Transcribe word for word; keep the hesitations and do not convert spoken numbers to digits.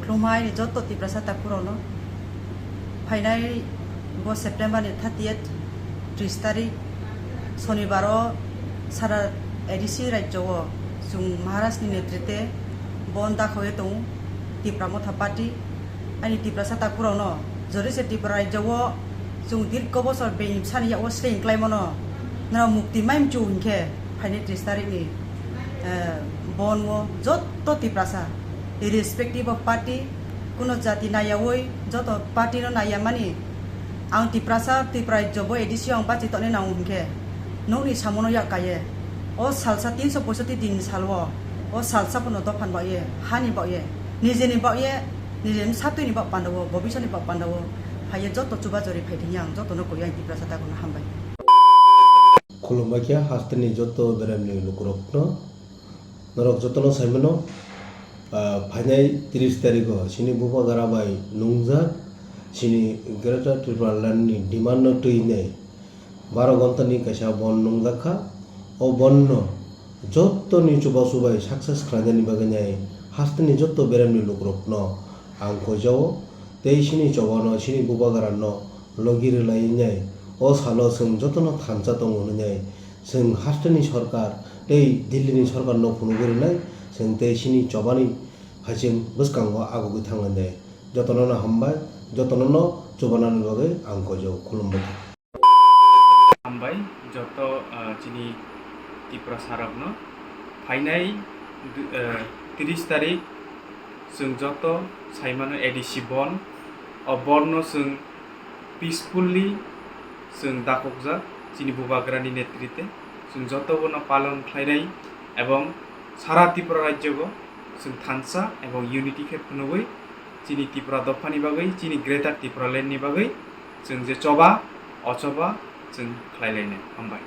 Khulumma aini joto Tiprasa takhurokno. Phainai bo September ni thirtieth, tris tarik, Sonibar o sara A D C rajyo o chwng Maharaj ni netrite bon dakhoye tongo Tipra Motha Party. Aini Tiprasa takhurokno jori se Tipra rajyo o chwng dirgho bosor being bwsani yak o sling klaimano norok mukti mai mchu hinkhe phainai tris tarik ni, eh, bon o joto Tiprasa, irrespective of party, kuno jati naiyawi joto party no naiyamani. Ang Tiprasa, Tipra rajyo bo A D C o ang bachi tongnai nango hinkhe nokni samono yak kaiye o salsa tinso poisoti din ni salo o salsa pono dophan baoye, hani baoye, nijeni baoye, nijeni satwini baoh pandao, bobiswrni baoh pandao phaiye joto chuba jori phai thangya ang jotono koi ang Tiprasa takhurokno hambai. Khulumbai khe hasteni joto beremni lukurokno. Norok jotono saimano, ah, phainai tris tarigo chini bubagra bai nungjak chini Greater Tripura Land ni demand no twinai baro ghonta ni kaisa bon nungjak kha. O bon no joto ni chubachu bai success khlainani bagwi nai hasteni joto beremni lukurokno ang koijao. Tei chini chobano chini bubagra no logi rwlai nai o salo chwng jotono thansa tongo hwnwi nai chwng hasteni sorkar tei Delhi ni sorkar no phunugwi rwnai chwng tei chini chobani haching bwskango agugwi thanglainai. Jotono no hambai, jotono no chubanani bagwi ang koijao. Khulumbai. Hambai joto, ah, chini Tiprasa rokno. Phainai du-, ah, tris tarik chwng joto saimano A D C bon. O bon no chwng peacefully chwng dakokjak chini bubagrani netrite. Chwng joto bono palon khlainai ebong sara Tripura rajyo o chwng thansa ebong unity khe phunugwi chini Tripura dophani bagwi, chini Greater Tripura Land ni bagwi chwng je choba, o choba chwng khlai lainai. Hambai.